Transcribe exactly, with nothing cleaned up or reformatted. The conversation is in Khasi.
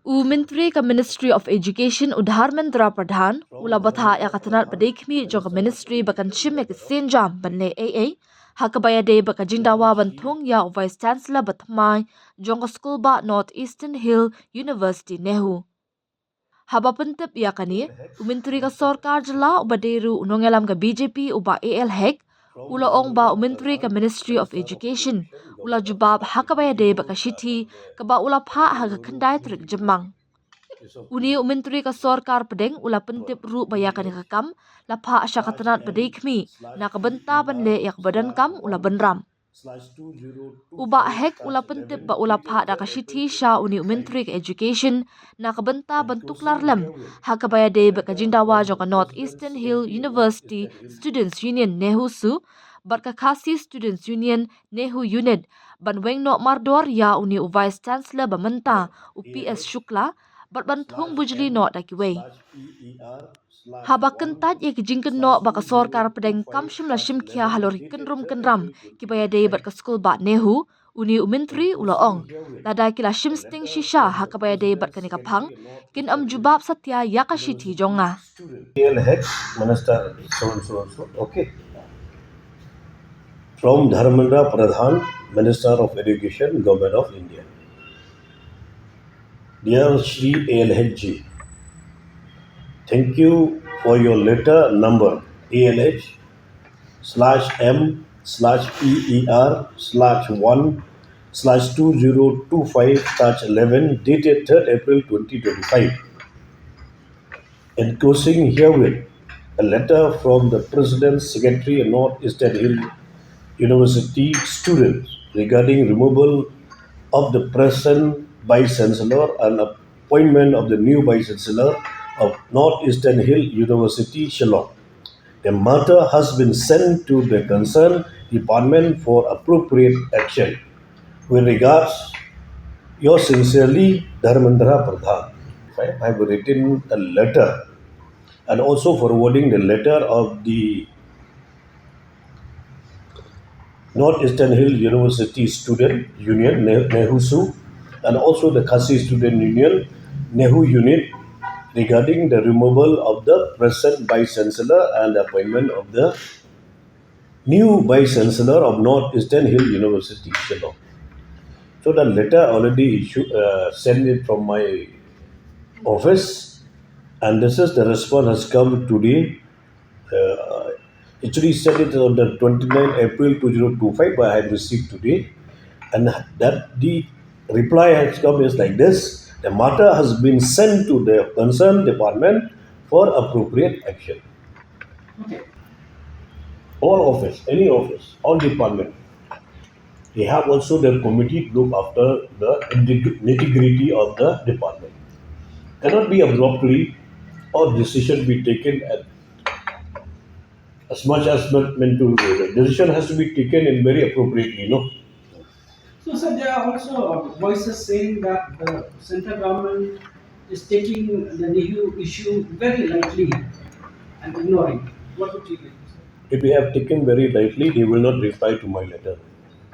U Myntri ka Ministry of Education u Dharmendra Pradhan u la bthah ïa ka tnat ba dei khmih jong ka Ministry ba kan shim ïa ki sienjam ban leh ei ei ha kaba ïadei bad ka jingdawa ban thung ïa u Vice Chancellor ba thymmai jong ka skul bah North Eastern Hill University NEHU. Haba pyntip ïa kane, u Myntri ka Sorkar Jylla uba dei ruh u nongïalam ka B J P u Bah A L Hek u la ong ba u Myntri ka Ministry of Education u la jubab ha kaba ïadei bad ka shithi kaba u la phah ha ka khyndai tarik Jymmang. Une u Myntri ka Sorkar Pdeng u la pyntip ruh ba ïa kane ka kam la phah sha ka tnat ba dei khmih na ka bynta ban leh ïa kaba donkam u la bynrap. U Bah Hek u la pyntip ba u la phah da ka shithi sha une u Myntri ka Education na ka bynta ban tuklar lem ha kaba ïadei bad ka jingdawa jong ka North Eastern Hill University Students Union NEHUSU bad ka Khasi Students Union NEHU Unit ban weng noh mardor ïa une u Vice Chancellor ba mynta u P S Shukla bad ban thung bujli noh da kiwei. Haba kyntait ïa ki jingkynnoh ba ka Sorkar Pdeng kam shym la shim khia halor ki kynrum kynram kiba ïadei bad ka skul bah NEHU, une u Myntri u la ong, lada ki la shim sting shisha ha kaba ïadei bad kane ka phang, kin ym jubab satia ïa ka shithi jong nga. A L Hek, Minister, so and so and so. Okay. From Dharmendra Pradhan, Minister of Education, Government of India. Dear Shri A L Hek ji, thank you for your letter number A L H slash M slash P E R slash one slash two zero two five dash eleven, dated third April twenty twenty-five. Enclosing herewith a letter from the President Secretary and North Eastern Hill University students regarding removal of the present Vice Chancellor and appointment of the new Vice Chancellor of North Eastern Hill University, Shillong. The matter has been sent to the concerned department for appropriate action. With regards, yours sincerely, Dharmendra Pradhan. I have written a letter and also forwarding the letter of the North Eastern Hill University Student Union, NEHUSU, and also the Khasi Student Union, NEHU Unit, regarding the removal of the present Vice Chancellor and appointment of the new Vice Chancellor of North Eastern Hill University, Shillong. So the letter already issued, uh, sent it from my office, and this is the response has come today. Uh, actually sent it on the twenty-ninth April two zero two five, but I have received today. And that the reply has come is like this. The matter has been sent to the concerned department for appropriate action. Okay. All office, any office, all department, they have also their committee to look after the nitty-gritty of the department. Cannot be abruptly or decision be taken at as much as meant, meant to be. The decision has to be taken in very appropriately, no? So, sir, there are also voices saying that the central government is taking the NEHU issue very lightly and ignoring. What would you like to say? If they have taken very lightly, they will not reply to my letter.